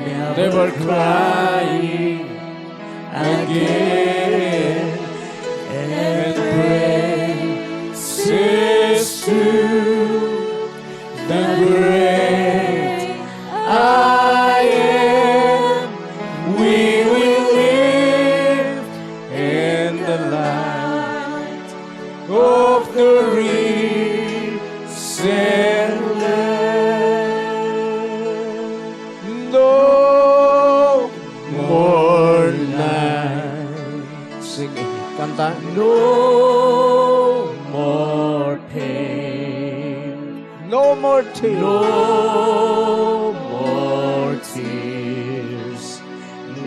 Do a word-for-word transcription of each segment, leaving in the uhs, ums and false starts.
never crying again. And praises to the great I am. We will live in the light of the risen Lamb. No more night. Sige, kanta. No more pain. No more tears. No more tears.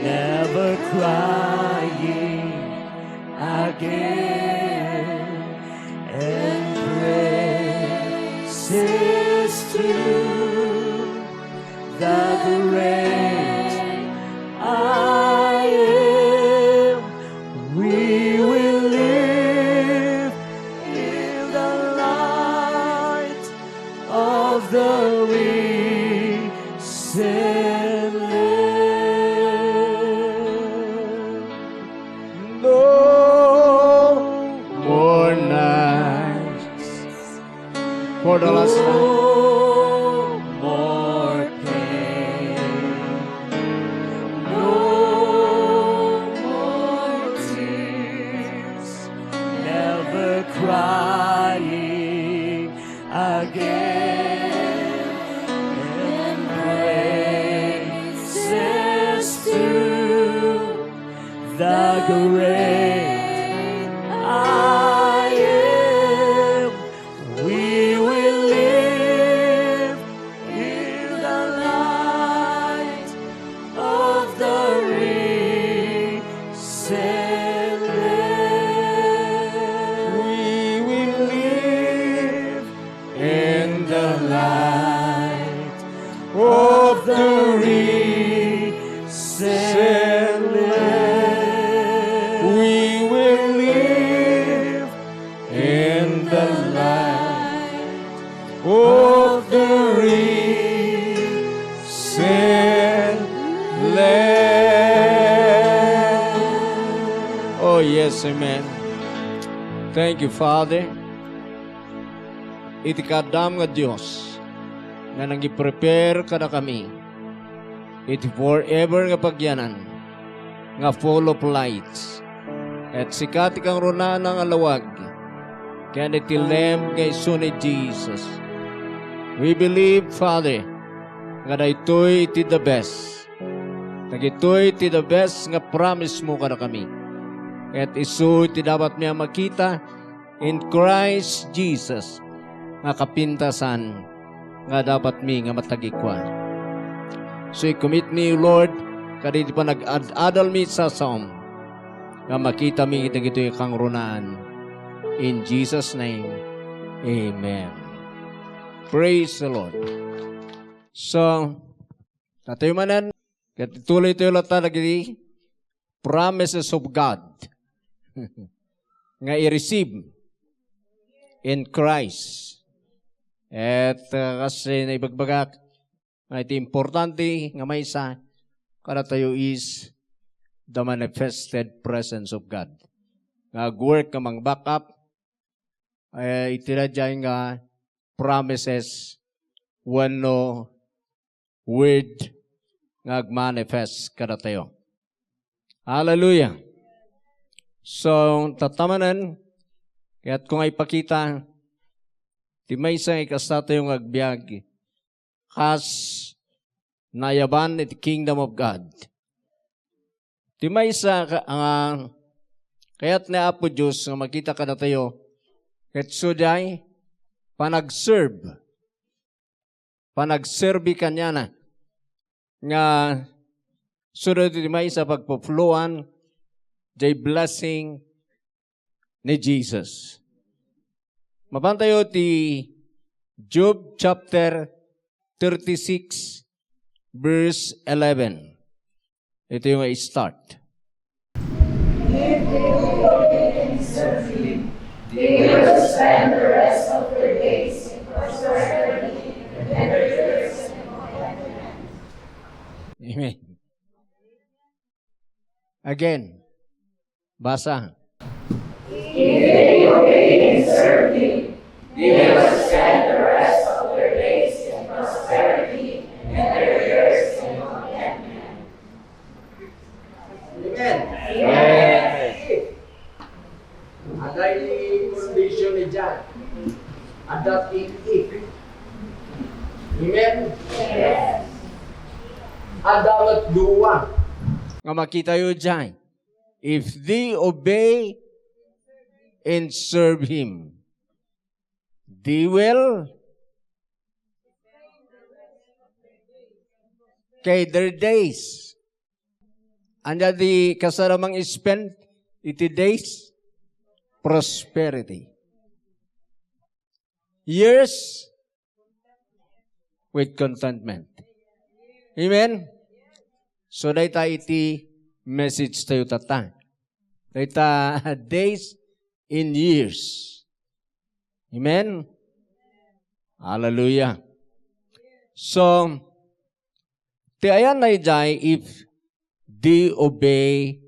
Never crying again. And praises to the great I am. We will live in the light of the risen Lamb. No more nights. For the last time. No more pain. No more tears. Never crying again. And praises to the great I am. We will live in the light of the risen Lamb. We will live in the light of the risen Lamb. We will live in the light of the risen Lamb. Oh, yes, amen. Thank you, Father. Iti kaaddam nga Dios nga nangiprepare kadakami iti forever nga pagyanan nga full of lights. Ket sika ti kangrunaan nga lawag ken iti Lamb nga isu ni Jesus. We believe, Father, nga daytoy iti the best. Dagitoy iti the best nga promise mo kadakami. Ket isu iti dapatmi a makita in Christ Jesus nga kapintasan nga dapatmi nga matagikua. So, i-commit mi, Lord, kadagiti panag-ad-adalmi sasaom nga makitami dagitoy kangrunaan. In Jesus' name, amen. Praise the Lord. So, datayo manen, ket ituloytayo latta dagiti promises of God nga i-receive in Christ. Et, uh, kas naibagbagak, nga iti importante nga maysa kadatayo is the manifested presence of God. Nga agwork nga mang-back up, eh, iti daydiay nga promises wenno word nga agmanifest kadatayo. Hallelujah! So, tattamanen, kayatko nga ipakita ti maysa nga ikastatayo nga agbiag kas naayaban iti Kingdom of God. Ti maysa ka, nga kayat ni Apo Dios nga makita kadatayo, ket isu diay panagserve, panagserbi kaniana, nga isu daytoy ti maysa pagpuploan diay blessing ni Jesus. Mapantayo ti Job chapter thirty-six, verse eleven. Ito yung start. Live diligently and serve him. They will spend the rest of their days in prosperity and their years in contentment. Amen. Again, basa. If they obey and serve him, they will spend the rest of their days in prosperity and their years in contentment. Amen. Amen. Adda ti condition idiay. Adda ti if. Amen? Yes. Adda met dua nga makitayo idiay. If they obey and serve him, they will, okay, their days. Ania ti kasano mang-spend iti days? Prosperity. Years with contentment. Amen? So, dayta iti message tayo tatta. Dayta days in years. Amen? Hallelujah. So, ti ayanna idiay, if they obey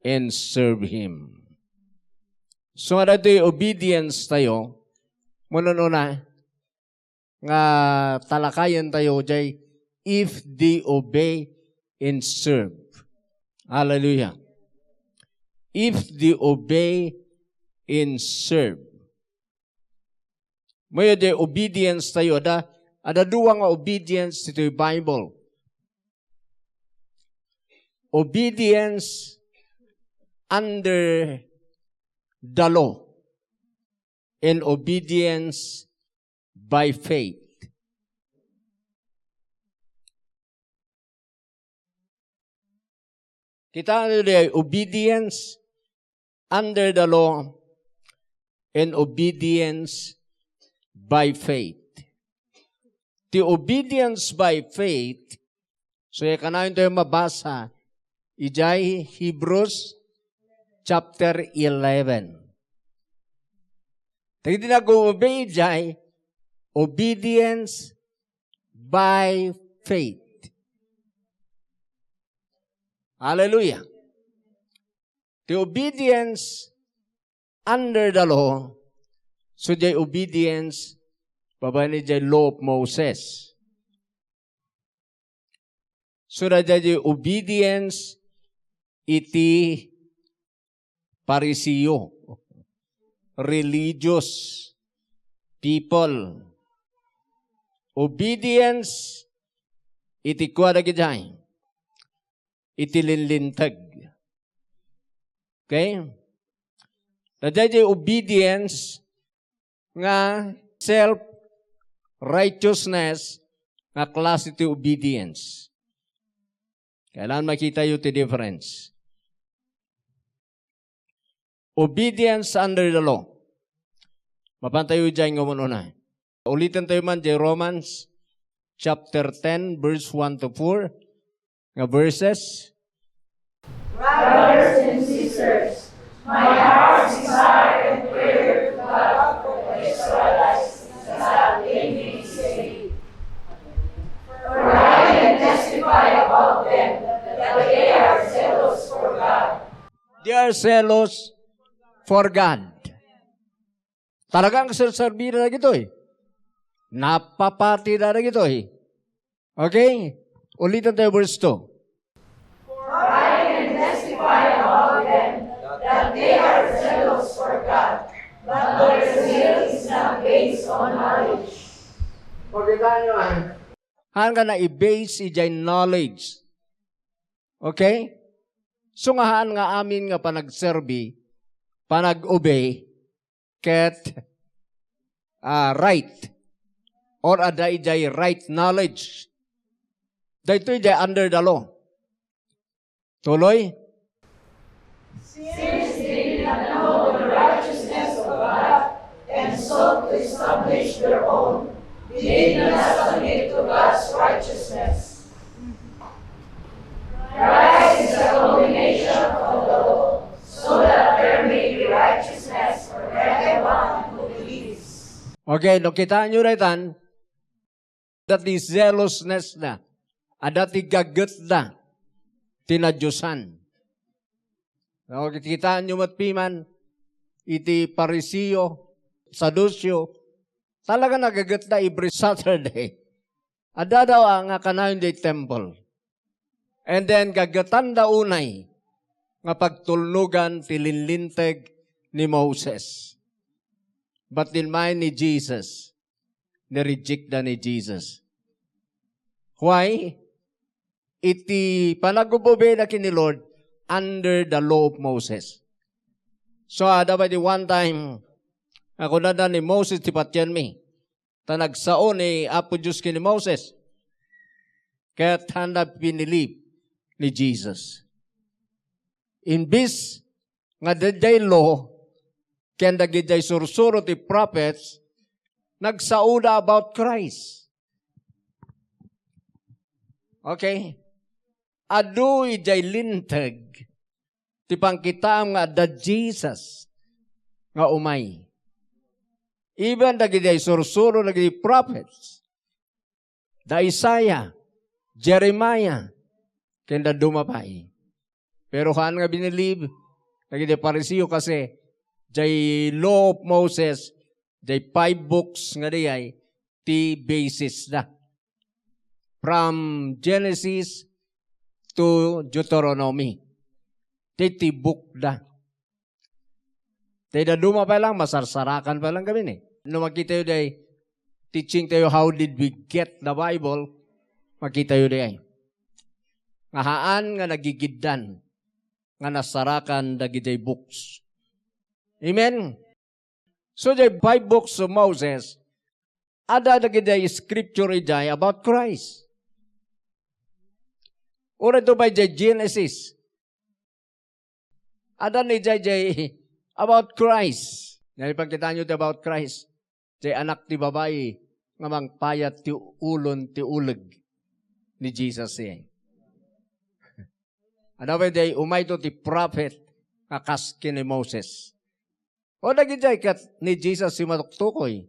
and serve him. So, nga daytoy obedience tayo, manununa, nga talakayen tayo jay, if they obey and serve. Hallelujah. If they obey and serve. Mayo di obedience tayo. Ada, ada dua nga obedience ditoy Bible. Obedience under the law and obedience by faith. Kita ano di obedience under the law and obedience by faith. Ti obedience by faith, so, kanayon tayo mabasa, idiay Hebrews chapter eleven. Dagiti nag-obey idiay, obedience by faith. Hallelujah. Ti obedience under the law, so diay obedience, babaen idiay law of Moses. So, daydiay obedience iti Pariseo, religious people. Obedience iti kua dagidiay, iti linlinteg. Okay? Daydiay obedience nga self-righteousness nga klase ti obedience. Kailangan makitayo ti difference. Obedience under the law. Mapantayo diay nga umununa. Uliten tayo man diay Romans chapter ten, verse one to four. Nga verses. Brothers and sisters, my heart's desire and prayer to God for the Israelites is that they may be saved. For I can testify about them that they are zealous for God. They are zealous for God. Talagang serserbida dagitoy. Napapatida dagitoy. Okay? Ulitan tayo verse two. For I can testify about them that they are zealous for God, but their zeal is not based on knowledge. Pakita nyo, ah. Haan nga nai-base idiay knowledge. Okay? So nga haan nga amin nga panagserbi, panag-obey, ket, ah, right, or adda idiay right knowledge. Daytoy diay under the law. Tuloy. Since they did not know the righteousness of God and sought to establish their own, they did not submit to God's righteousness. Christ is the culmination of the law, so that there may be righteousness for everyone who believes. Okay, no, kitaan nyo daytan, that is zealousness na. Adda ti gagetda ti nadiosan. No, kitaenyo met piman iti Pariseo, Saduceo, talaga nagagetda every Saturday. Adda daw nga kanayon di temple. And then, gagetanda unay nga pagtulnugan ti linlinteg ni Moses. But in mind ni Jesus, ni-reject da ni Jesus. Why? Iti panagububida ken ni Lord under the law of Moses. So, adda pay di one time, nga kunada ni Moses ti patienmi. Ta nagsao ni Apo Dios ken ni Moses. Ket haanda binilib ni Jesus. Imbis nga daydiay law, ken dagidiay sursuro ti prophets, nagsaoda about Christ. Okay? Adu idiay linteg ti pangkitaam nga adda Jesus nga umay. Even dagidiay sursuro, dagidiay prophets, da Isaiah, Jeremiah, ken dadduma pay. Pero haan nga binilib dagidiay Pariseo kasi diay Law of Moses, diay five books nga diay ti basis da. From Genesis to Deuteronomy. Ti, ti book da. Ti dadduma pay lang, masarsarakan pay lang kami ni. No makitayo diay, teaching tayo, how did we get the Bible? Makitayo diay. Nga haan nga nagigiddan, nga nasarakan dagidiay books. Amen? So, diay five books of Moses, adda dagidiay scripture idiay about Christ. Uray to pay diay Genesis. Adda ni diay, diay about Christ. Nga ipagkitaenyo ti about Christ. Diay anak ti babai nga mangpayat ti ulon ti uleg ni Jesus, eh. Adda pay diay umayto ti prophet nga kas ken ni Moses. O dagidiay ket ni Jesus ti matuktukoy.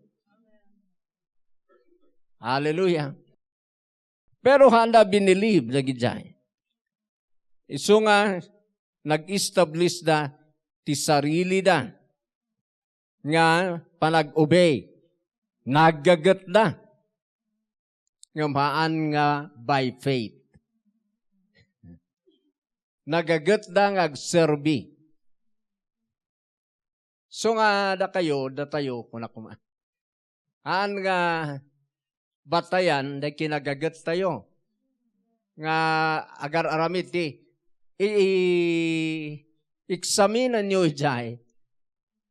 Hallelujah. Pero haanda binilib dagidiay. Isu nga nag-establish da ti sarilida nga panag-obey. Nagagetda. Ngem haan nga by faith. Nagagetda nga agserbi. So nga dakayo, datayo, kuna koma. Haan nga batayan, day kinagagettayo. Nga agar-aramid ti, i-, i-, eksaminanyo idiay.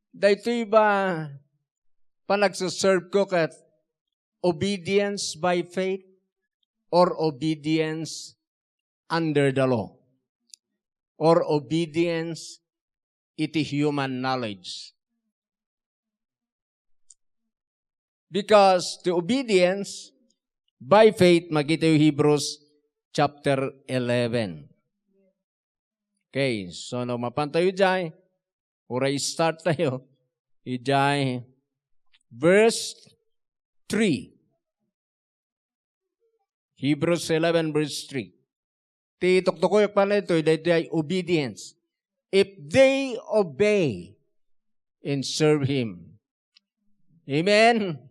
Daytoy ba panagseserve ko ket obedience by faith or obedience under the law? Or obedience iti human knowledge? Because the obedience by faith, makitayo Hebrews chapter eleven. Okay, so no mapantayo diay, uray start tayo. Idiay verse three. Hebrews eleven verse three. Ti tuktukoyek pay daytoy, daytoy ay obedience. If they obey and serve Him. Amen?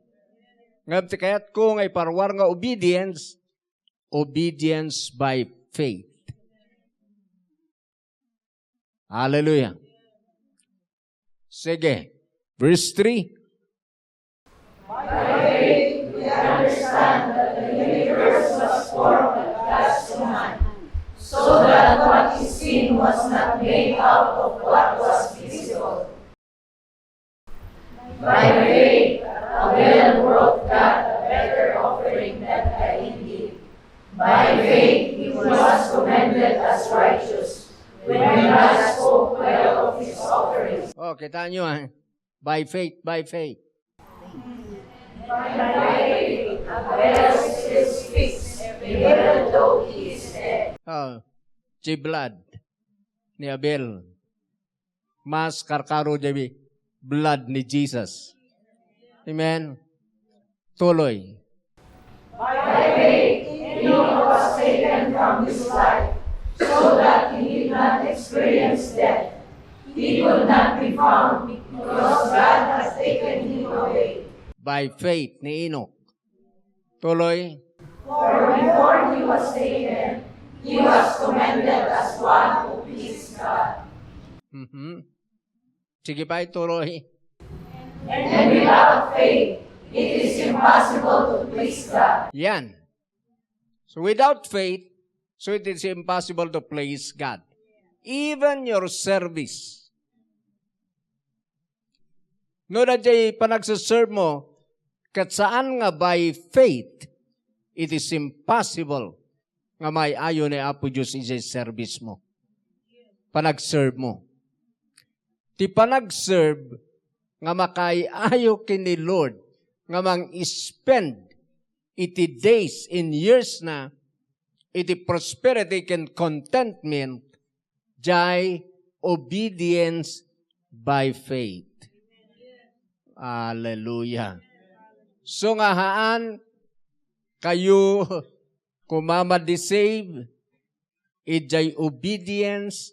Ngem ti kayatko nga iparuar nga obedience, obedience by faith. Hallelujah. Sige. Verse three. By faith, we understand that the universe was formed at God's command, so that what is seen was not made out of what was visible. By faith, Abel brought God a better offering than Cain did. By faith, he was commended as righteous when God spoke well of his offering. Oh, kita nyo, ah. By faith, by faith. By faith, Abel still speaks, even though he is dead. Oh, ti blood ni Abel. Mas karkaro diay blood ni Jesus. Amen. Tuloy. By faith, Enoch was taken from this life, so that he did not experience death. He could not be found, because God has taken him away. By faith ni Enoch. Tuloy. For before he was taken, he was commended as one who pleased God. Mhm. Sige pa, ituloy. And without faith, it is impossible to please God. Yan. So without faith, so it is impossible to please God. Even your service. No, daydiay panagseserve mo, ket saan nga by faith, it is impossible nga maayo ni Apo Dios idiay service mo. Panagserve mo. Ti panagserve nga makaay-ayo ken ni Lord nga mang-spend iti days and years na iti prosperity ken contentment, jay obedience by faith. Hallelujah. So nga haan kayo koma madi-save, idiay obedience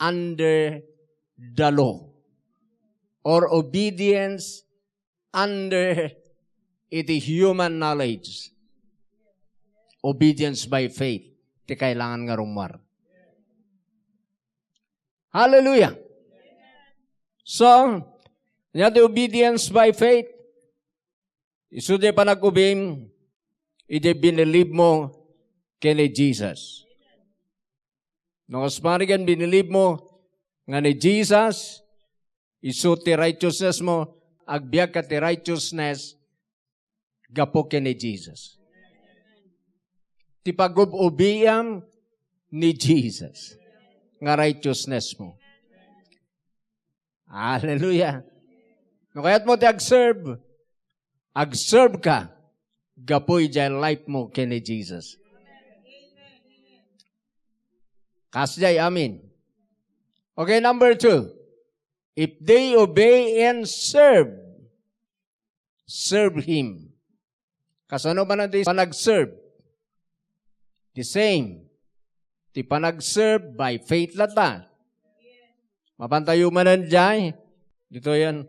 under the law or obedience under iti human knowledge. Obedience by faith ti kailangan nga rummuar. Hallelujah! So, ania ti obedience by faith? Isu ti panag-ubim iti binilib mo ken ni Jesus. No, kas pari ken binilib mo nga ni Jesus, isu ti righteousness mo, agbiag ka ti righteousness gapu ken ni Jesus. Ti pagub-ubiam ni Jesus nga righteousness mo. Hallelujah. No kayat mo ti agserve, agserve ka gapu idiay life mo ken ni Jesus. Kasdiay, amen. Okay, number two. If they obey and serve, serve Him. Kasano man ti panagserve? The same. Ti panagserve by faith latta. Mapantayo manen jay. Ditoyen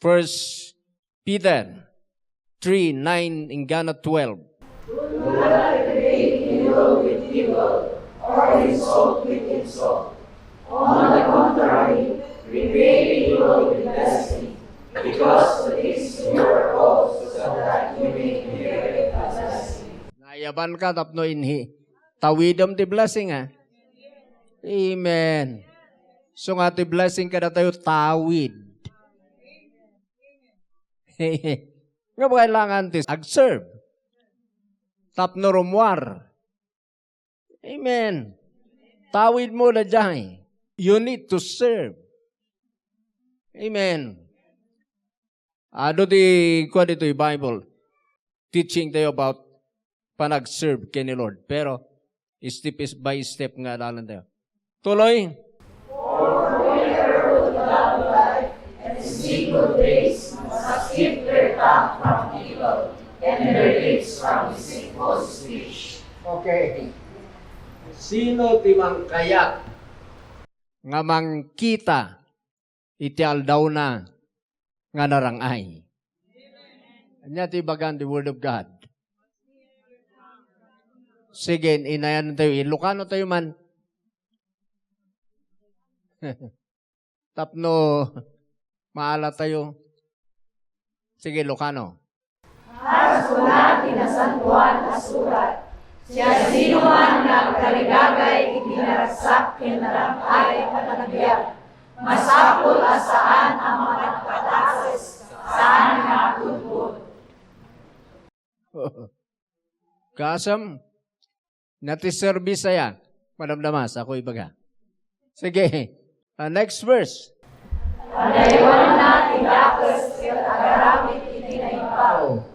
First Peter three nine inggana twelve. Do not repay evil with evil, or insult with insult. On the contrary, repay evil with blessing, because to this you were called, so that you may inherit a blessing. Naayaban ka tapno inhi-, tawidem ti blessing, ah. Amen. So nga ti blessing kadatayo, tawid. Nga ba kailangan ti agserve? Tapno rummuar. Amen. Tawid mo daydiay. You need to serve. Amen. Adu ti kua ditoy Bible. Teaching tayo about panagserve ken ni Lord. Pero step is by step nga adalan tayo. Tuloy. For whoever would love life and see good days must keep their tongue from evil and their lips from deceitful speech. Okay. Sino ti mangkayat nga mangkita iti aldawna nga narang-ay? Ania ti ibagan ti Word of God? Sige, inayan tayo. Ilocano tayo man. Tapno maala tayo. Sige, Ilocano. Kas kuna ti Nasantoan a Surat, "Siasinoman nga agtarigagay iti naragsak ken narang-ay a panagbiag, masapul a saan a mapatpatases, saan nga agpudpud." Kasam, nati service aya. Madamdama, sako ibaga. Sige. Ah, next verse. Padayowanna ti dakes ket agaramid iti naimbag.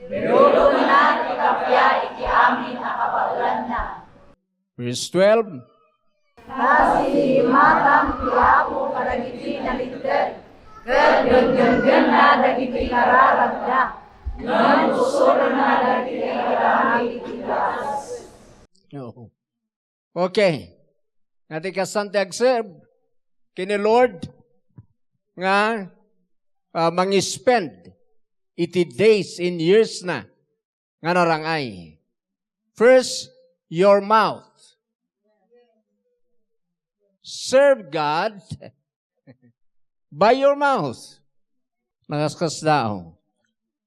Bilulongna ti kappia iti amin a kabaelanna. Verse twelve. Ta sigimatang ti Apo kadagiti nalinteg, ket dengdenggenna dagiti kararagda, ngem usuronna dagiti agaramid iti dakes. Okay. Nga ti kasan ti agserb ken ni Lord nga, ah, mangispend iti days and years na nga narangay. First, your mouth. Serve God by your mouth. Nakaskasdaaw.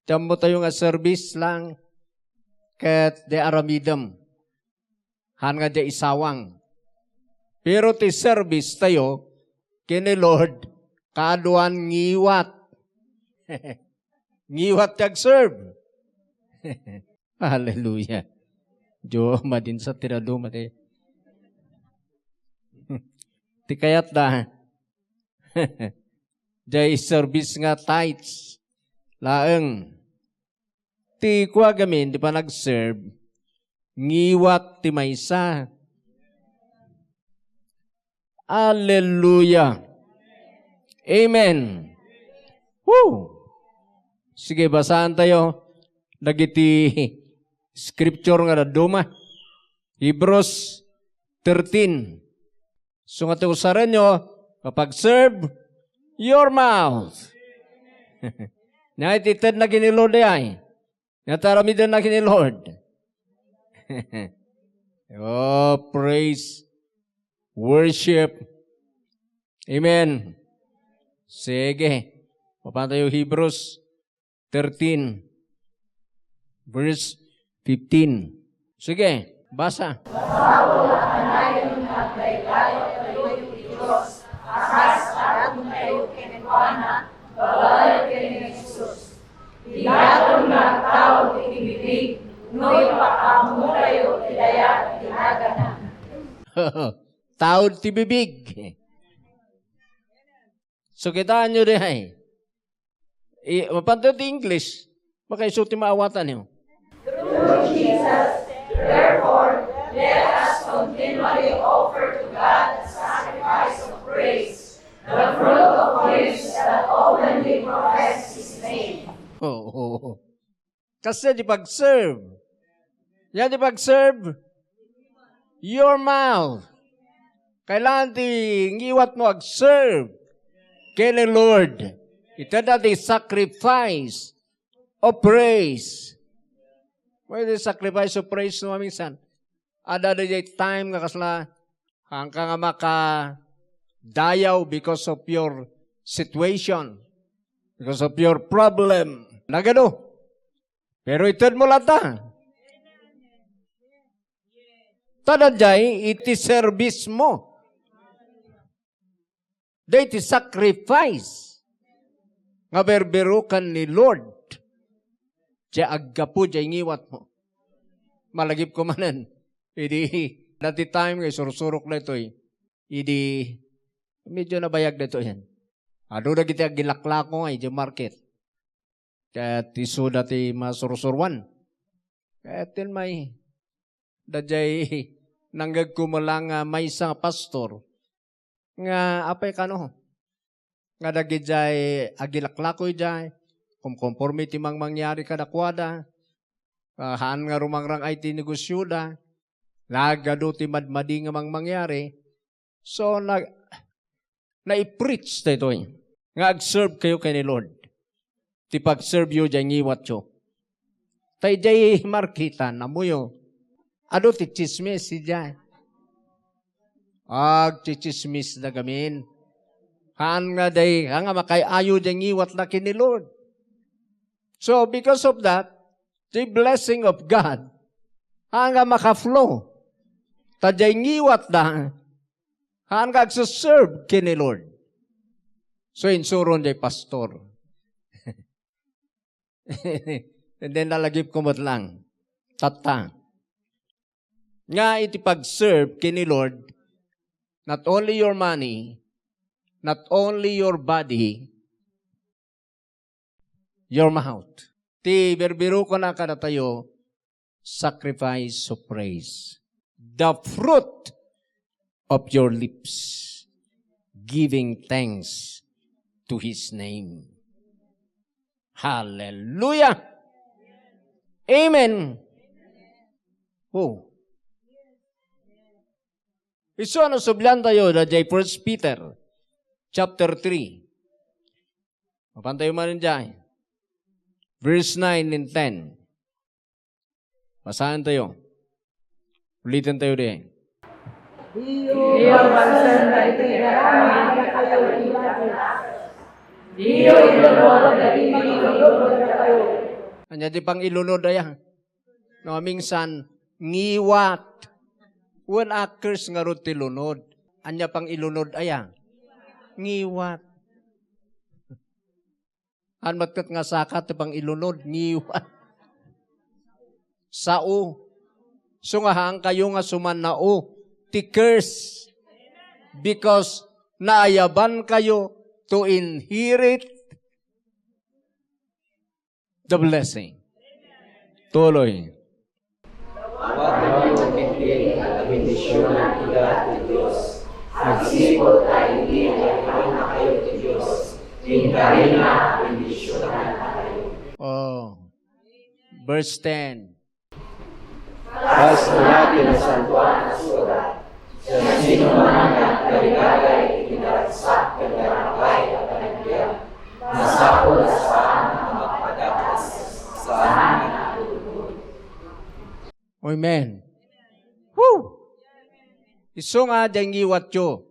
Ti ammo tayo nga service lang ket di aramidem. Han nga di isawang. Pero ti service tayo, ken ni Lord, kaaduan ngiwat. Ngiwat ti agserve. Hallelujah. Diyo, madinsa ti daduma ti. Ti kayat da. Diay service nga tithes laeng. Ti kuagamin, ti panagserve, ngiwat ti maysa. Hallelujah. Amen. Woo! Sige, basaan tayo dagiti scripture nga daduma. Hebrews thirteen. So nga ti usarenyo, kapag serve your mouth. Nga iti ted na kini Lord ay. Nga taramiden na kini Lord. Oh, praise. Worship. Amen. Sige. Papan tayo Hebrews thirteen, verse fifteen. Sige, basa. Ti daton nga agtaud iti bibig, no ipakaammotayo ti dayag ti naganna. Taud ti bibig. So, kitaenyo diay. I, mapanto ti English, makaisu ti maawatanyo. Through Jesus, therefore, let us continually offer to God a sacrifice of praise, the fruit of lips that openly profess His name. Oo. Kasla ti pagserve. Yan ti pagserve. Your mouth. Kailangan ti ngiwat mo agserve ken ni Lord. Ita da ti sacrifice of praise. Pwede sacrifice of praise no maminsan. Adda diay time nga kasla, haanka nga makadayaw because of your situation, because of your problem. Nagado. Pero ited mo latta. Ta daydiay iti service mo. Daydi sacrifice nga berberukan ni Lord. Diay aggapu diay ngiwat mo. Malagip ko manen. Idi, dati time nga isursurok daytoy. Idi, medyo nabayag daytoy yan. Adu dagiti agilaklako nga idiay market. Ket isuda ti masursuruan. Ket ti may, daydiay nanggegko met la nga maysa nga pastor nga apay kano, nga dagidiay agilaklako idiay, kumkonforme ti mangmangyari kadakuada, ah, haan nga rumangrang-ay ti negosioda, nagadu ti madmadi nga mangmangyari. So, na, naipreach daytoy nga agserve kayo ken ni Lord. Ti pagserve yo diay ngiwat yo. Ta idiay marketan, ammoyo, adu ti tsismis idiay. Agtsitsismis da gamin. Haan nga day, haan nga makaay-ayo diay ngiwat na ken ni Lord. So, because of that, the blessing of God, haan nga makaflow. Ta diay ngiwat da, haan nga agsuserve ken ni Lord. So, insuron diay pastor. And then, nalagip ko met lang. Tatta. Nga iti pagserve ken ni Lord, not only your money, not only your body, your mouth. Ti berberukon a kadatayo, sacrifice of praise. The fruit of your lips, giving thanks to His name. Hallelujah! Amen! Oh. Isu a nasubliantayo daydiay First Peter chapter three. Mapantayo man idiay. Verse nine and ten. Basaentayo. Ulitentayo diay. Diyo pagsen dagiti aramidkayo iti Dios. Diyo ilunod dagiti mangilunod kadakayo. Ania ti pangilunod aya? No, minsan, ngiwat. Wen a curse ngarud ti lunod. Ania pangilunod aya? Ngiwat. Haan met ket nga saka ti pangilunod, ngiwat. Sao. Isu nga haankayo nga sumannao ti curse. Because naayabankayo to inherit the blessing. Tuloy. Awatenyo ketdi a bendisionan ida ti Dios. Agsipud ta idi agyamaennakayo ti Dios, inkarina a bendisionannakayo. Oh. Verse ten. Kas kuna ti Nasantoan a Surat, siasinoman nga agtarigagay iti naragsak ken naragabay a panagbiag, masapul a saan a magpadakas, saan a agdudugod. Amen. Woo! Isu nga diay ngiwatyo,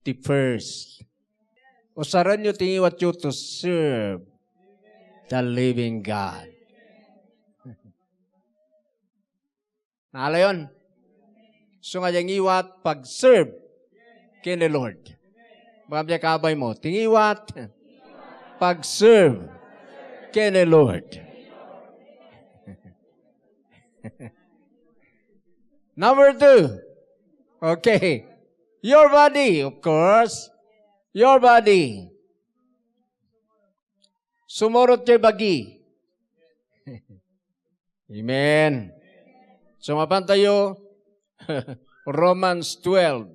ti first. Usarenyo ti ngiwatyo to serve the living God. Naalayon? Isu nga diay ngiwat, pag-serve ken ni Lord. Baka diay kabaymo, ti ngiwat, pag-serve ken ni Lord. Number two. Okay. Your body, of course. Your body. Sumurot ti bagi. Amen. So, mapantayo, Romans twelve,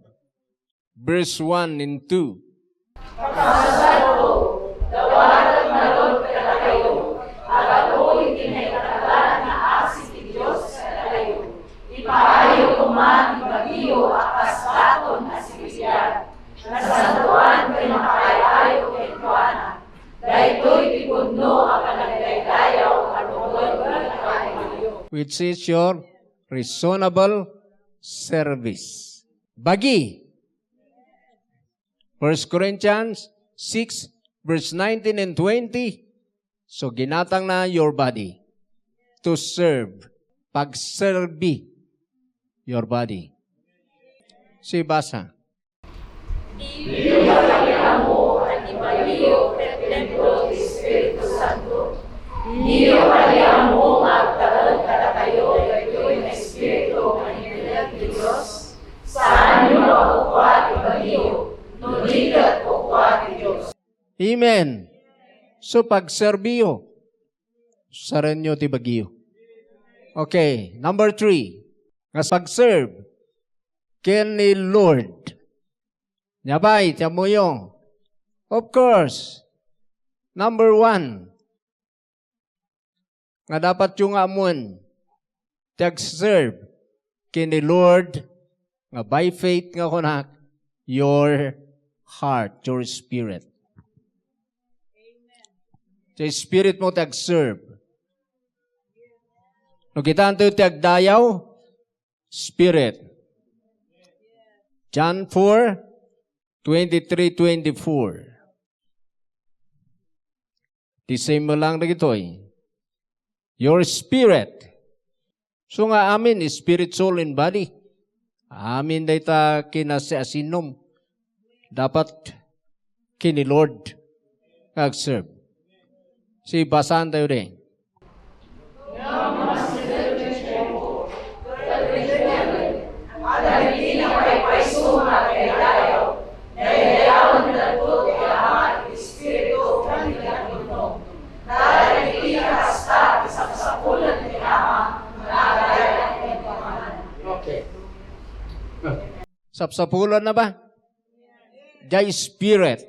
verse one and two. Kakabsatko, dawatek ngarud kadakayo, a gapu iti naitagna nga asi ti Dios kadakayo, ipaayo koma ti bagiyo a kas baton a sibibiag, nasantoan ken makaay-ayo kenkuana. Daytoy ti pudno a panagdaydayaw a rumbeng iti bagiyo. Which is your reasonable service. Bagi. First Corinthians six, verse nineteen and twenty. So, ginatangna your body to serve. Pagserbi your body. Sibasa. Diyo kadi ammo a ti bagiyo ket templo ti Espiritu Santo? Diyo kadi ammo nga agtaeng kadakayo daytoy nga Espiritu nga inted ti Dios? Saanyo a kukua ti bagiyo, no di ket kukua ti Dios. Amen. So, pagserbiyo, sarenyo ti bagiyo. Okay, number three. Nga pagserve ken ni Lord. Nia pay ti ammoyo. Of course, number one, nga dapatyo nga ammoen ti agserve ken ni Lord nga by faith nga kunak, your heart, your spirit. Ti spirit mo ti agserve. No kitanto ti agdayaw, spirit. John four, twenty-three, twenty-four. Ti same mo lang dagitoy. Your spirit. So nga amin, spirit, soul, and body. Amin dayta kinasiasinom. Dapat ken ni Lord nga agserve. Si basaentayo di. Ngem masider ti tiempo, ket iti tiempo, dagiti napaypayso nga agdaydayaw, daydayawendakto ti Ama iti Espiritu ken iti agdudum. Ta dagiti kasta ti sapsapulen ti Ama nga agayat kenkuana. Okay. Sapsapulenna ba? Jay spirit.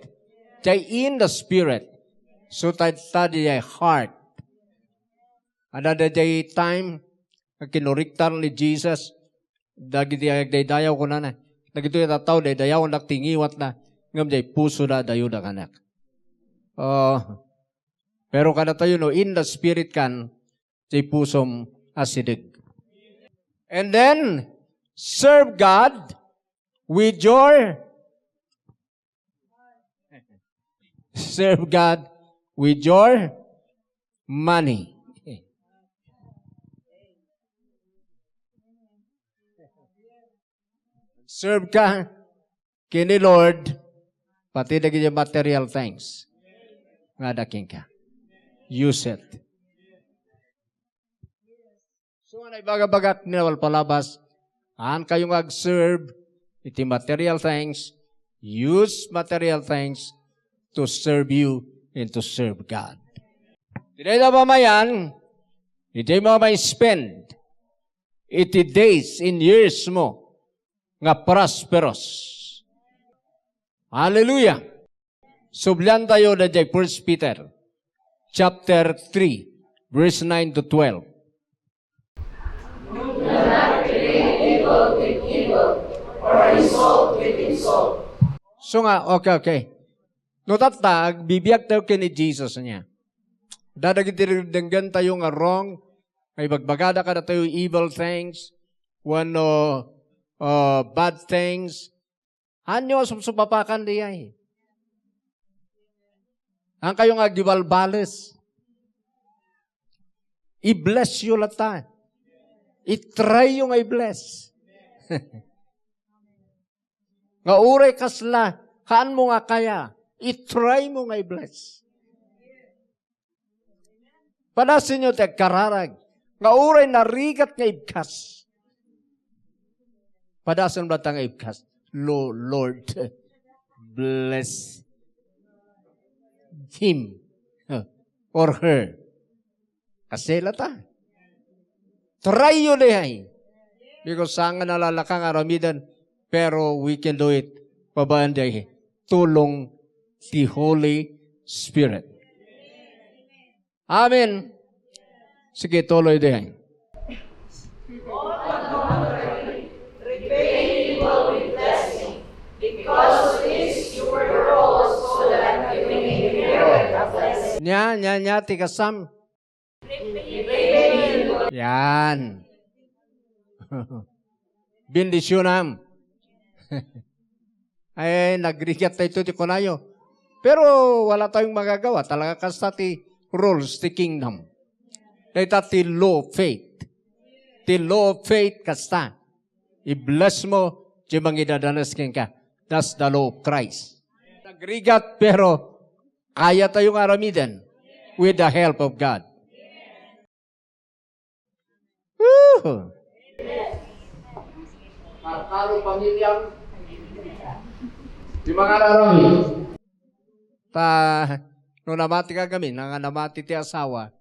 Jay in the spirit. So, ta, ta, jay heart. Adda daydiay time nga kinuriktar ni Jesus dagiti agdaydayaw, kunana, Dagitoy a tattao, daydayawandak ti ngiwatna, ngem diay pusoda, adayoda kaniak. Oh, pero kadatayo, no in the spirit kan, diay pusom asideg. And then, serve God with your, serve God with your money. Serve ka ken ni Lord, pati dagiti material things nga adda kenka. Use it. So, nga naibagabagak ni Nawal Palabas, haan kayo nga ag-serve iti material things, use material things to serve you and to serve God. Dayta pamayan, iti mga ma-spend iti days and years mo nga prosperous. Hallelujah! Sublian tayo daydiay First Peter chapter three, verse nine to twelve. Do not repay evil with evil or insult with insult. So nga, okay, okay. No tatta, agbibiag tayo ken ni Jesus niya. Dadagiti denggen tayo nga wrong, nga ibagbagada kadatayo evil things, wenno, uh, bad things. Hanyo a supsupapakan diay. Haan kayo nga agibalbales. I-bless yo latta. I-try yo nga i-bless. Nga uray kasla, haan mo nga kaya, i-try mo nga i-bless. Padasenyo ti agkararag nga uray narigat nga ibkas. Padasen latta nga ibkas. Lo-, Lord, bless him or her. Kasla ta. Try yo diay. Because saan nga nalalaka nga aramiden, pero we can do it. Babaen diay tulong ti Holy Spirit. Amen. Sige, tuloy diay. Repay evil with blessing, because of this you were called, so that you may inherit a blessing. Nia, nia, nia, ti kasam. Yan. Bendisyonam. Ay, nagrigat tayo ti kunayo. Pero wala tayong magagawa. Talaga kasta ti rules ti kingdom. Dayta ti law of faith. Ti law of faith kasta. I-bless mo, ti mangidadanes kenka. That's the law of Christ. Nagrigat, pero kaya tayo nga aramiden with the help of God. Woo! Karkaro pamilyam, di mangararami. Ta, no namati ka gamin, nga namati ti asawa,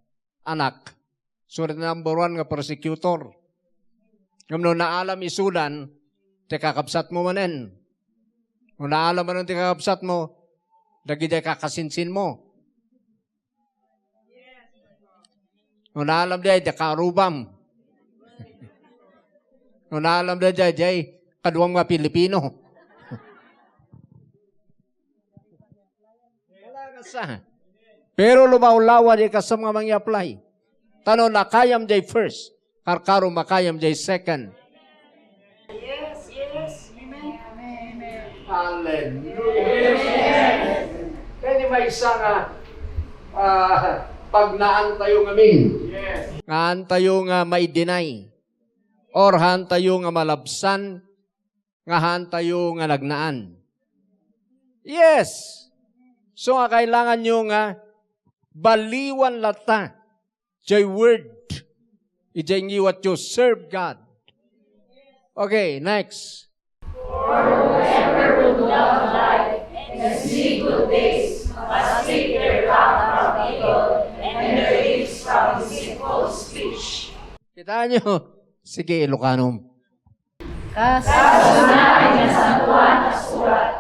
anak, so the number one nga persecutor. Ngem no naalam isudan, ti kakabsat mo manen. No naalam manen ti kakabsat mo, dagiti kakasinsin mo. No naalam diay, diay kaarubam. No naalam diay, diay, diay kaduam nga Pilipino. Wala ka sa. Pero lumawlawa diay kasam nga mangi-apply. Ta no nakayam diay first, karkaro makayam diay second. Yes, yes. Amen. Amen. Hallelujah. Amen. Kaya di maysa nga, ah, pagnaan tayo ngamin. Yes. Ngaan tayo nga maidinay. Or haan tayo nga malabsan, nga haan tayo nga nagnaan. Yes. So nga kailangan nyo nga baliwan latta. Jay word. Ijay ngiwat yo, serve God. Okay, next. For whoever would love life and see good days must keep their tongue from evil and their lips from deceitful speech. Kita nyo? Sige, Ilocano. Kas. Kas iti Nasantoan a Surat,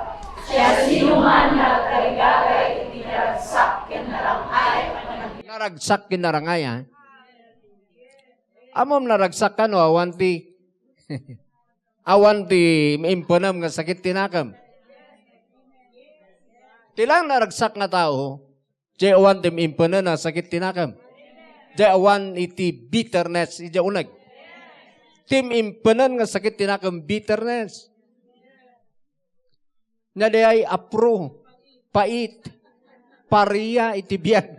siasinoman nga agtarigagay iti naragsak ken narang-ay. Naragsak ken narang-ay, ha? Ammom naragsak ka no awan ti, Awan ti maimpenem nga sakit ti nakem. Ti lang naragsak nga tao, diay awan ti maimpenem nga sakit ti nakem. Diay awan iti bitterness, idiay uneg. Ti maimpenem nga sakit ti nakem, bitterness. Nia diay apro, pait, paria iti biag.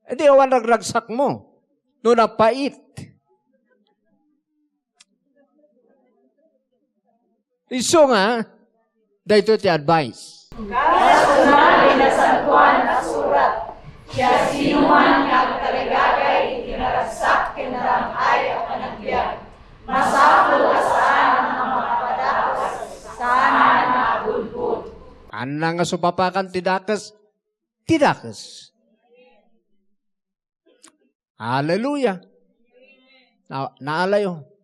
Idi awan ragragsakmo no napait. Isu nga, daytoy ti advice. Kas kuna ti Nasantoan a Surat, siasinoman nga agtarigagay iti naragsak ken narang-ay a panagbiag, masapul a saan nga mapadawas, saan nga agulbod. Anna nga supapakan ti dakes, ti dakes. Hallelujah. Na, naalayo.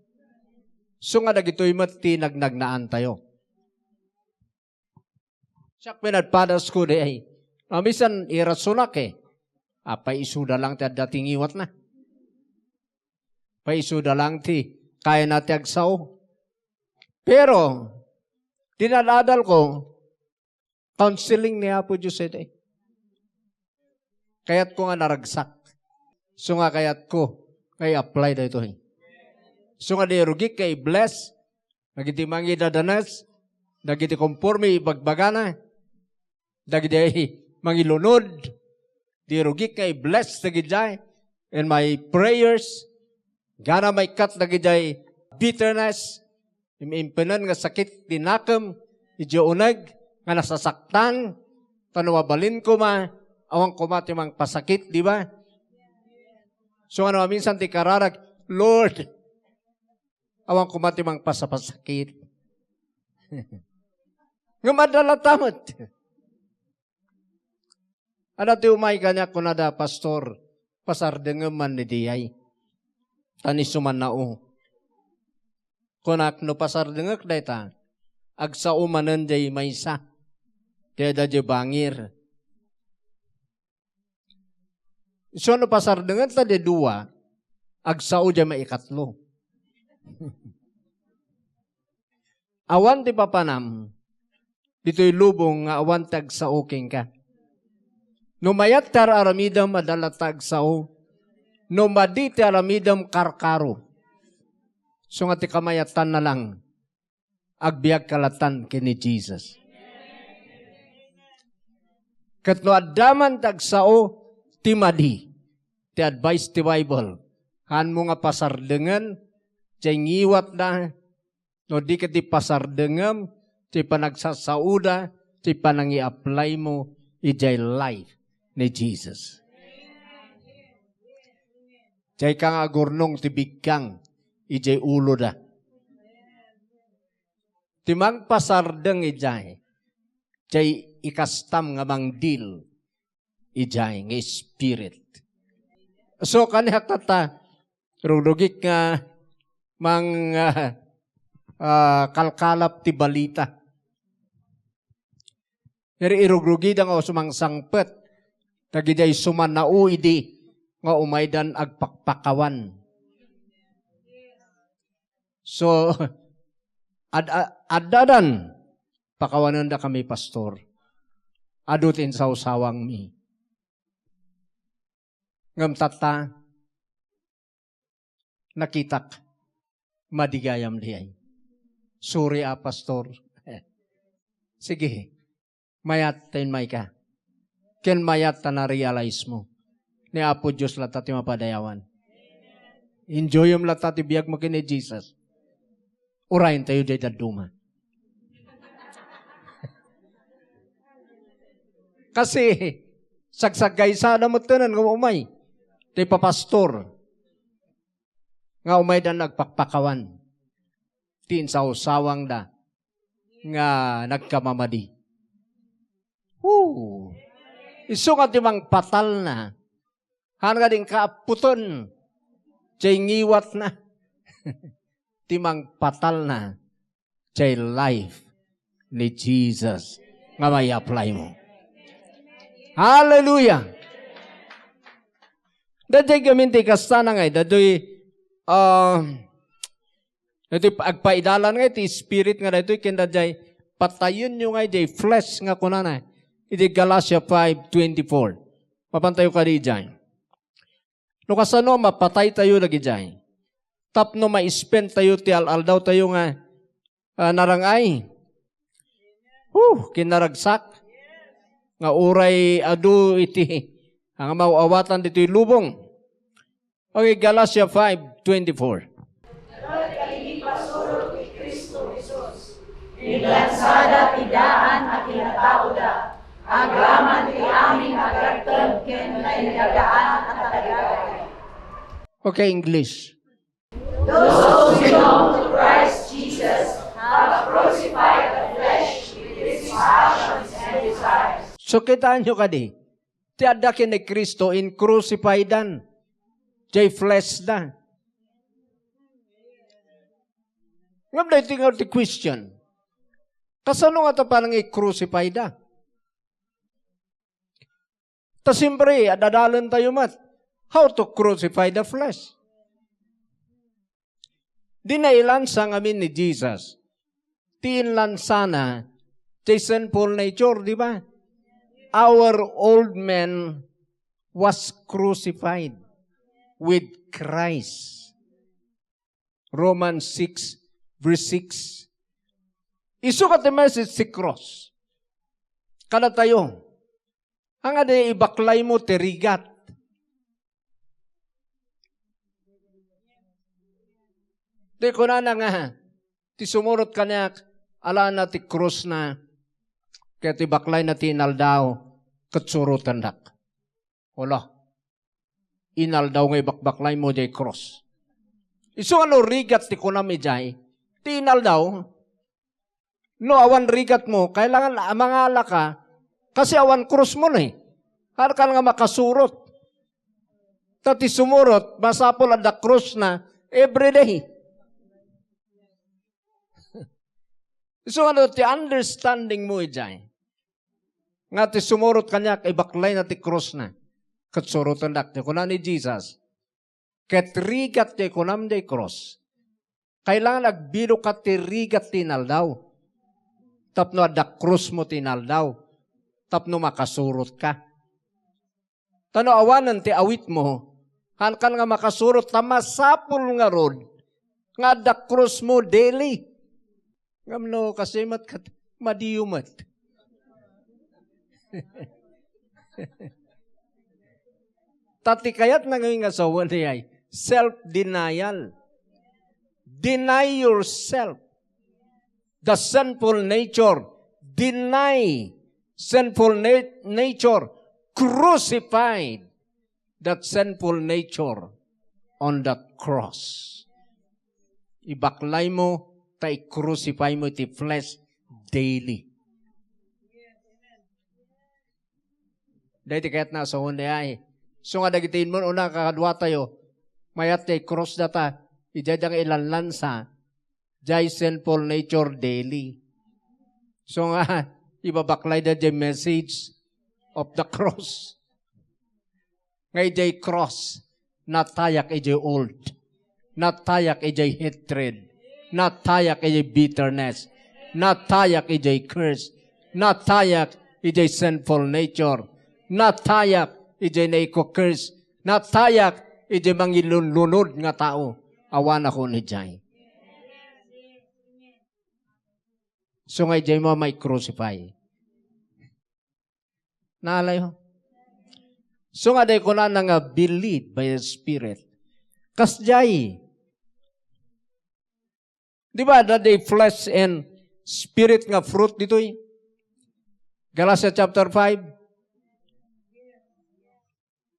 So nga dagitoy met ti nagnagnaantayo. Siak pinadpadasko diay. Mamisan irasonak eh. Apay isuda lang ti adda ti ngiwatna. Pay isuda lang ti kayana ti agsao. Pero, dinadadal ko, counseling ni Apo Dios iti. Kayatko nga naragsak. So nga kayatko nga i-apply daytoy. So nga di rugik nga i-bless dagiti mangidadanes, dagiti konforme ibagbagana, dagiti mangilunod, di rugik nga i-bless dagidiay in my prayers, gana maikkat dagidiay bitterness, im-, impinan nga sakit ti nakem, idiay uneg nga nasasaktan, ta no mabalin koma, awan koma ti mangpasakit, di ba? So, ano, minsan ti kararag, "Lord, awan koma ti mangpasapasakit." Ngem adda latta met. Adda ti umay kaniak, kunada, "Pastor, pasardengem man ni diyay. Ta ni sumannao." Kunak, "No pasardengek dayta, agsao manen diay maysa. Diay adda diay bangir." So, no pasardengenta diay dua, agsao diay maikatlo. Awan ti papanam ditoy lubong nga awan ti agsao kenka. No mayat ti ar-aramidem, adda latta agsao. No madi ti aramidem, karkaro. So nga ti kamayatanna lang, agbiagka lattan ken ni Jesus. Ket no adda man ti agsao ti madi, ti advice ti Bible, haanmo nga pasardengen ti ngiwatda, no di ket ti pasardengem ti panagsasaoda, ti panangi-applymo idiay life ni Jesus. Diay ka nga agurnong ti bigkang idiay uloda. Ti mangpasardeng idiay, diay ikastam nga mangdil idiay nga spirit. So, kaniak tatta, rugdugik nga mang, ah, ah, kalkalap ti balita. Iri irugrugida nga sumangsangpet dagidiay sumannao idi nga umaydan agpakpakawan. So, ad-, a-, addadan, "Pakawanendakami, Pastor. Adu ti insawsawangmi." Ngem tatta, nakitak, madi gayam diay. "Sorry, a, Pastor." Sige, mayat ta immayka. Ken mayat ta na-realize mo. Ni Apo Dios latta ti mapadayawan. Enjoyem latta ti biagmo ken ni Jesus. Urayentayo diay dadduma. Kasi, sagsaggaysa na met tenen nga umay. Ti papastor. Nga umaydan agpakpakawan. Ti insawsawangda. Nga nagkamamadi. Woo! Isu nga ti mangpatalna. Haan nga di kaaputen. Diay ngiwatna. Ti mangpatalna. Diay life ni Jesus nga mai-applymo. Hallelujah! Daytoy gamin ti kasta na nga, daytoy, ah, Iti agpaidalan nga iti spirit nga daytoy ken daydiay, "Patayenyo nga idiay flesh," nga kunana iti Galatia five twenty-four. Mapantayo kadi idiay. No kasano, mapataytayo dagidiay. Tapno ma-spend tayo ti al-aldawtayo nga, ah, narang-ay. Huh, kinaragsak. Nga uray adu iti, ang maw-awatan ditoy lubong. Okay, Galatia five twenty-four. Inlansada ti daan a kinataoda, agraman ti amin a agteng ken naidagaan a tarigagay. Okay, English. Those who belong to Christ Jesus have crucified the flesh with its passions and desires. So, kitaenyo kadi, ti adda ken ni Cristo, in-crucify dan. Jay flesh da. Ngem daytoy nga ti question. Kasano nga ta panang i-crucify da? Ta siyempre, adadalen tayo met. How to crucify the flesh? Di nailansa ngamin ni Jesus. Ti inlansana, ti sinful nature, di ba? Our old man was crucified with Christ. Romans six, verse six. Isu ka ti message ti cross. Kadatayo, anga di ibaklaymo ti rigat. Di kunana nga, ti sumurot kaniak, alana ti krusna, ket ibaklayna ti inaldaw, ket surotendak. Wala. Inaldaw nga ibakbaklaymo jay krus. Isu ano rigat ti kunam idiay, ti inaldaw, no awan rigatmo, kailangan a mangala ka, kasi awan krusmo ni. Harkan nga makasurot. Ta ti sumurot, masapul adda krusna everyday. Isu ano ti understanding mo idiay. Nga ti sumurot kaniak, ibaklayna ti krusna. Ket surotendak, ti kuna ni Jesus. Ket rigat ti kunam jay krus. Kailangan agbiloka ti rigat ti inaldaw. Tapno adda krusmo ti inaldaw. Tapno makasurot ka. Ta no awanen ti awitmo, hankan nga makasurot, ta masapul ngarud nga adda krusmo daily. Ngem no kasi met ket, madiyo met. Ta ti kayatna ngamin nga sawen, ay self-denial. Deny yourself. The sinful nature. Deny sinful na-, nature. Crucified that sinful nature on that cross. Ibaklaymo, ta i-crucify mo iti flesh daily. Daytoy kayatna a sawen, ay. Isu nga dagiti immun-una, kakaduatayo, mayat ti cross data, idiay da nga ilanlansa, jay sinful nature daily. Isu nga, ibabaklayda jay message of the cross. Nga idiay cross, natayak idiay old. Natayak idiay hatred. Natayak idiay bitterness. Natayak idiay curse. Natayak idiay sinful nature. Natayak idiay naiko-curse. Natayak idiay mangilunlunod nga tao. Awan ako ni jay. So nga idiay mo may crucify. Naalay ho? So nga, day kunana nga, "Be led by the Spirit." Kasjay. Di ba, that day flesh and spirit nga fruit ditoy? Galatia chapter five.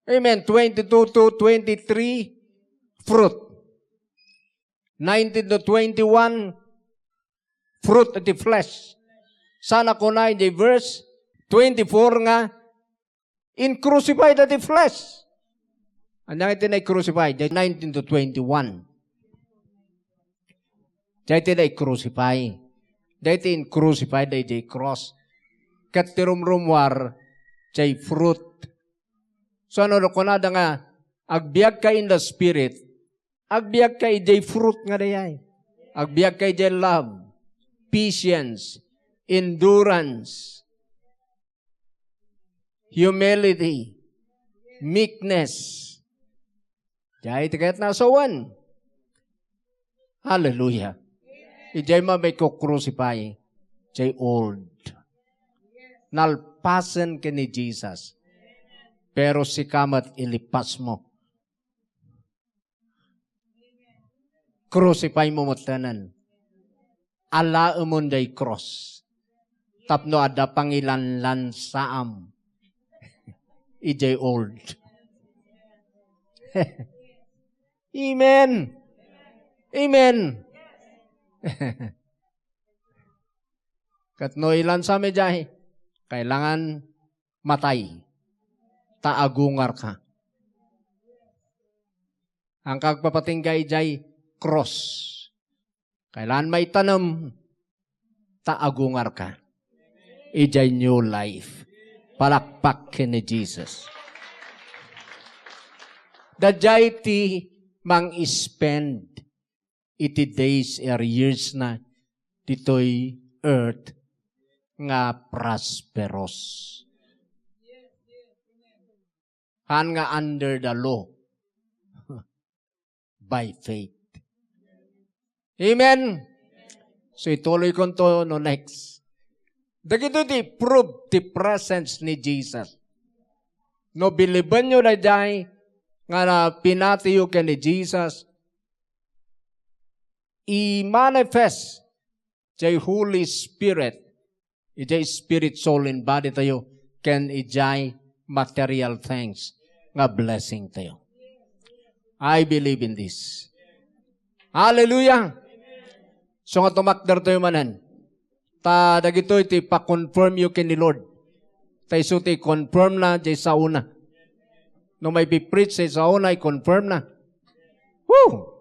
Amen. Twenty-two to twenty-three, fruit. Nineteen to twenty-one, fruit of the flesh. Sana kunay di verse twenty-four nga, "In-crucify the flesh." Anya iti na-crucify? Di nineteen to twenty-one. Di iti na-crucify. Di iti in-crucify, di, di cross. Ket ti rumrumuar, di fruit. So, ano, no, kunada nga, "Agbiag ka in the Spirit," agbiag ka idiay fruit nga dayay. Agbiagka idiay love, patience, endurance, humility, meekness. Diay ti kayatna a sawen. Hallelujah. Idiay maikko-crucify, diay old. Nalpasen ken ni Jesus. Pero sika met, ilipasmo. Crucifymo metten. Alaemon diay cross. Tapno adda pangilanlansaam idiay old. Amen. Amen. Ket no ilansam idiay, kailangan matay, ta agungarka. Haanka agpapatingga idiay cross. Kailangan maitanem, ta agungarka idiay new life. Palakpak ken ni Jesus. Daydiay ti mang-spend iti days or years na ditoy earth nga prosperous. Haan nga under the law. By faith. Amen. So, ituloykonto no next. Dagitoy ti prove ti presence ni Jesus. No bilibenyo daydiay nga na pinatiyo ken ni Jesus, i-manifest diay Holy Spirit idiay spirit, soul, and body tayo, ken idiay material things nga blessing tayo. I believe in this. Hallelujah! So nga tumakder tayo manen. Ta dagitoy ti pa-confirm yo ken ni Lord. Ta isu ti confirm na diay saona. No maipipreach diay saona, i-confirm na. Woo!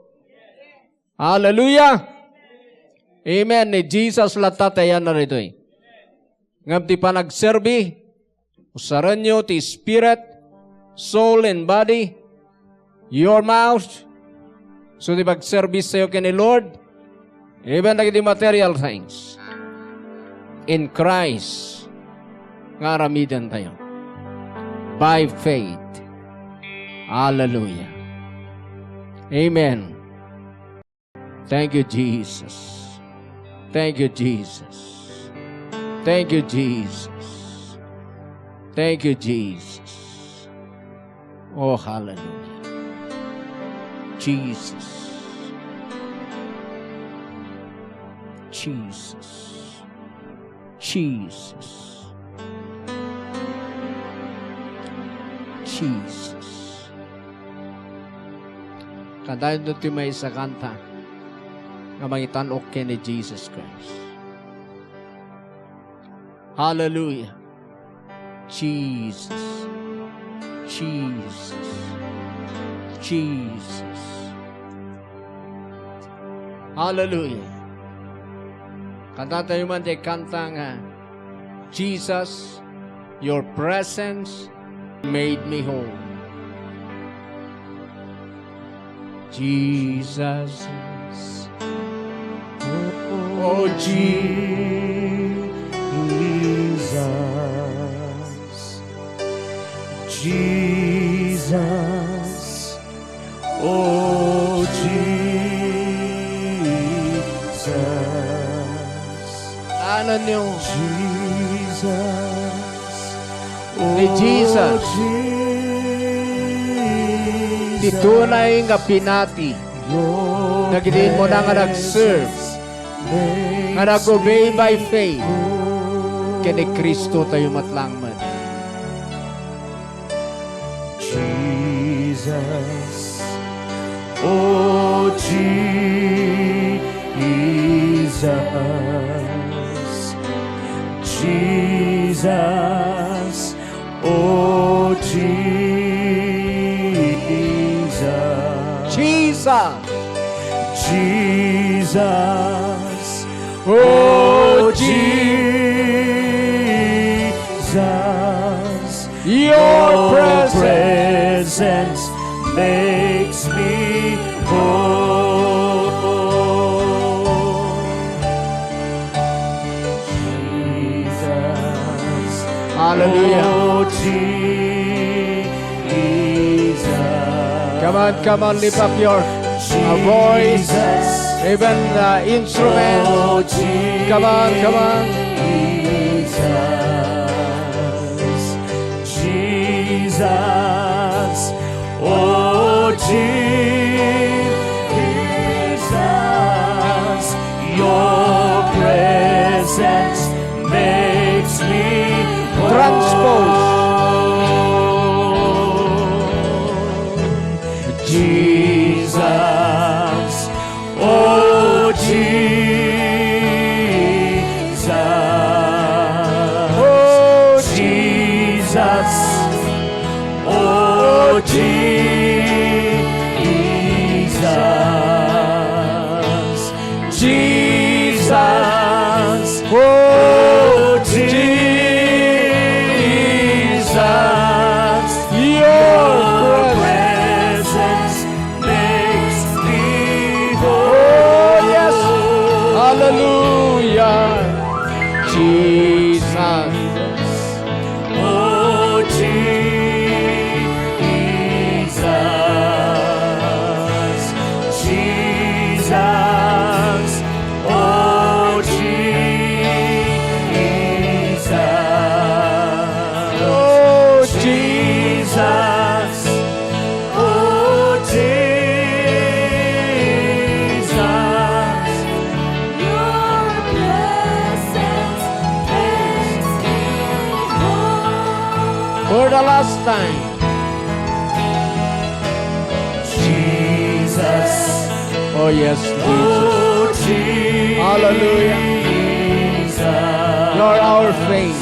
Hallelujah! Amen. Ni Jesus latta ti ayanna daytoy. Ngem ti panagserbi, usarenyo ti spirit, soul, and body, your mouth, so ti pagserbistayo ken ni Lord, even dagiti material things in Christ nga aramidentayo by faith. Hallelujah. Amen. Thank you, Jesus. Thank you, Jesus. Thank you, Jesus. Thank you, Jesus. Oh, hallelujah. Jesus. Jesus. Jesus. Jesus. Kantayo ti maysa a kanta nga mangitan-ok ken ni Jesus Christ. Hallelujah. Jesus. Jesus. Jesus. Hallelujah. Kantatayo man ti kanta nga, "Jesus, your presence made me whole." Jesus. Oh, Jesus. Jesus. Oh, Jesus. Ano nyo? Jesus. Ni Jesus. Ti tunay nga pinati dagiti immuna nga nag-serve, nga nag-obey by faith ken ni Cristo tayo met laeng met. Jesus, oh, Jesus, Jesus, oh, Jesus. Jesus. Jesus, oh, Jesus, your presence makes me whole. Hallelujah. Oh, Jesus. Come on, come on, lift up your, uh, voice, Jesus, even, uh, instrument. Oh, come on, come on. Jesus, Jesus, oh, Jesus, your presence makes me whole. Transpose. Jesus, oh, Jesus, oh, Jesus, oh, Jesus, Jesus, oh, Jesus, your presence makes me whole. Oh, yes. Hallelujah. Jesus. Oh, Jesus. Jesus. Oh, Jesus. Oh, Jesus. Oh, Jesus, your presence makes me whole. For the last time. Jesus. Oh, yes, Jesus. Oh, Jesus. Hallelujah. You're our faith,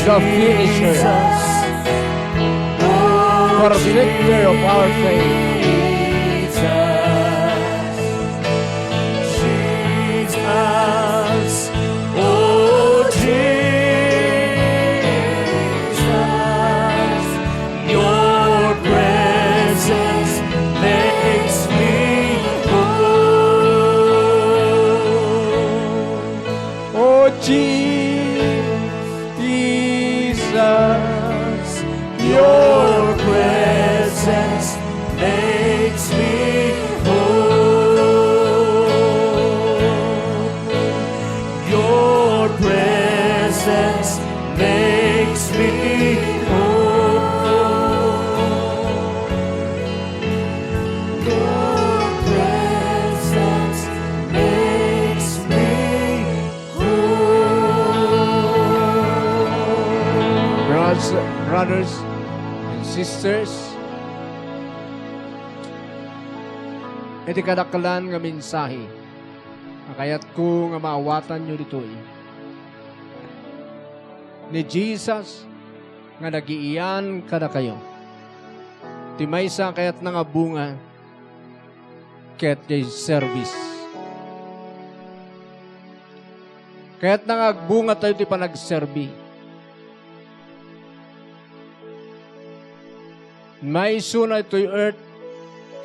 the finisher, perfecter of our faith. Jesus, oh, Jesus, your presence makes me whole. Oh, Jesus, your presence makes me whole. Your presence makes me whole. Your presence makes me Brothers, brothers and sisters, iti kadaklan nga mensahe a kayatko nga maawatanyo ditoy, ni Jesus nga nagiiyan kadakayo. Ti maysa kayatna nga bunga ket ti service. Kayatna nga agbunga tayo ti panagserbi. Maisuna itoy earth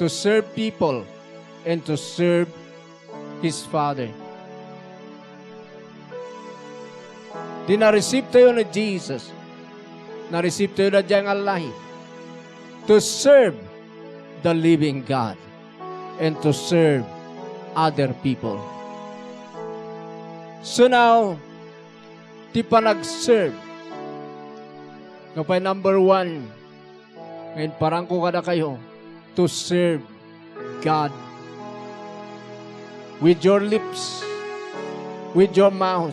to serve people and to serve his Father. Ti na-receive tayo ni Jesus, na-receive tayo na diay nga life to serve the living God and to serve other people. So now, ti panagserve, no pay number one, nga imparangko kadakayo, to serve God with your lips, with your mouth,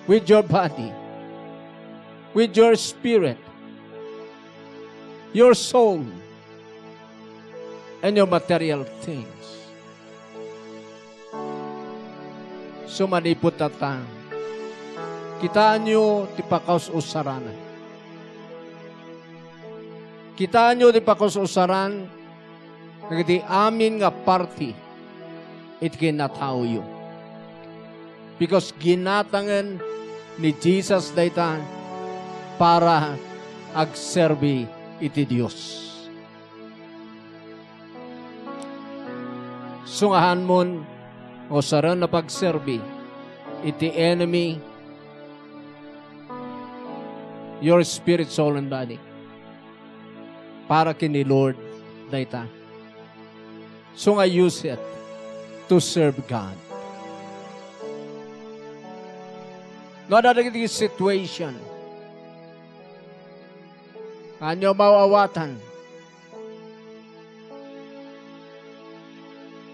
with your body, with your spirit, your soul, and your material things. So, manipud ta, kitaenyo ti pakaus-usaran. Kitaenyo ti pakaus-usaran dagiti amin nga parti iti kinataoyo. Because ginatangen ni Jesus dayta para agserbi iti Dios. Sungahanmon, usaren a pagserbi iti enemy, your spirit, soul, and body. Para ken ni Lord dayta. So nga use it to serve God. No adda dagiti situation nga ania maawatan,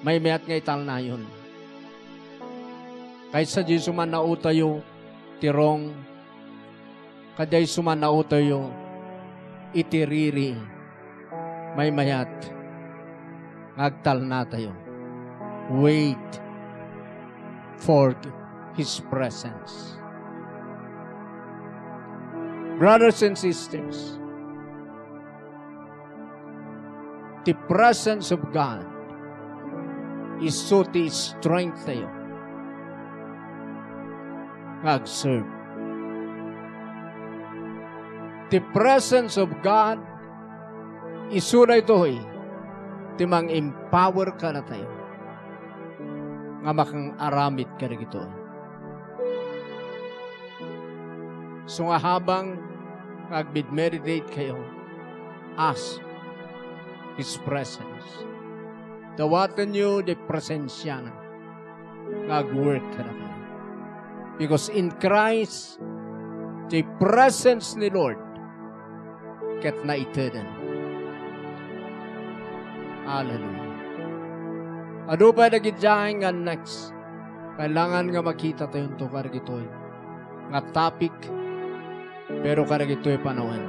maymayat nga italnayon. Kaysa diay sumannaotayo ti wrong, kadiay sumannaotayo iti riri, maymayat nga agtalnatayo. Wait for His presence. Brothers and sisters, the presence of God isu ti strength tayo nga agserve. The presence of God isu daytoy ti mang-empower kadatayo nga makang-aramid kadagitoy. So nga habang nga agmedmeditate kayo, ask His presence. Dawatenyo ti presensiana nga agwork kadakayo. Because in Christ, the presence ni Lord ket naiteden. Hallelujah. Adu pay dagidiay nga next. Kailangan nga makita tayonto kadagitoy nga topic, pero kadagitoy panawen.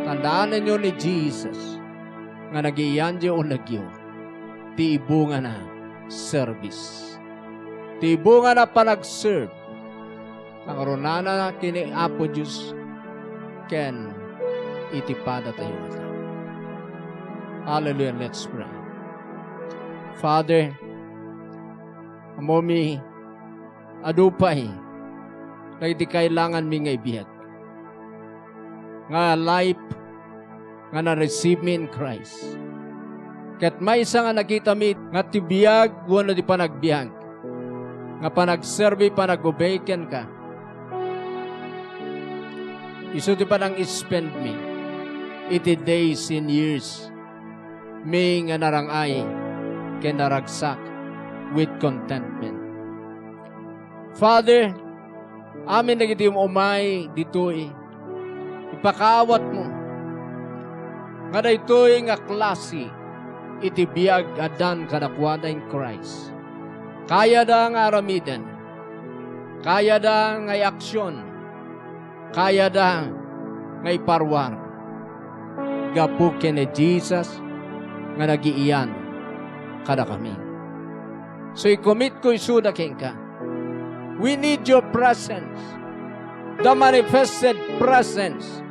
Tandaanenyo ni Jesus nga nagiyan ti unegyo, ti ibungana service. Ti ibungana panagserve. Pangrunana ken ni Apo Dios ken iti padatayo a tao. Hallelujah. Let's pray. Father, ammomi, adu pay dagiti kailanganmi nga ibiag. Nga life nga na-receive mi in Christ. Ket maysa nga nakitami nga ti biag wenno ti panagbiag nga panagserbi, panag-obey kenka, isu ti panang-spend mi iti days and years mi nga narang-ay ken naragsak with contentment. Father, amin dagiti um-, umay ditoy, ipakaawatmo nga daytoy nga klase iti biag addan kadakuada in Christ. Kayada nga aramiden, kayada nga iaksion, kayada nga iparuar gapu ken ni Jesus nga nagiiyan kadakami. So, ikomitko isuda kenka. We need your presence, the manifested presence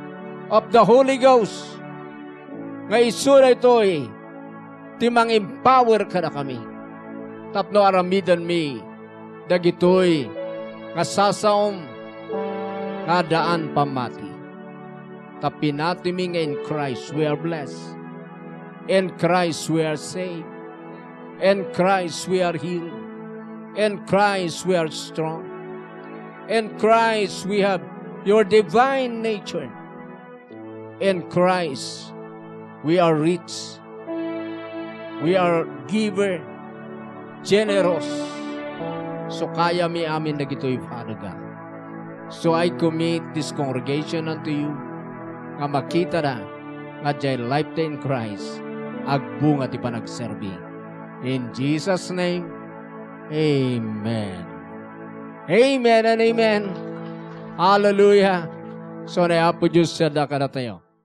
of the Holy Ghost, nga isu daytoy ti mang-empower kadakami tapno aramidenmi dagitoy nga sasaom nga addaan pammati. Ta pinatimi nga in Christ we are blessed. In Christ we are saved. In Christ we are healed. In Christ we are strong. In Christ we have your divine nature. In Christ, we are rich. We are giver, generous. So, kayami amin dagitoy, Father God. So, I commit this congregation unto you, nga makitada nga diay life in Christ, agbunga ti panagserbi. In Jesus' name, amen. Amen and amen. Hallelujah. So, ni Apo Dios, sada kadatayo.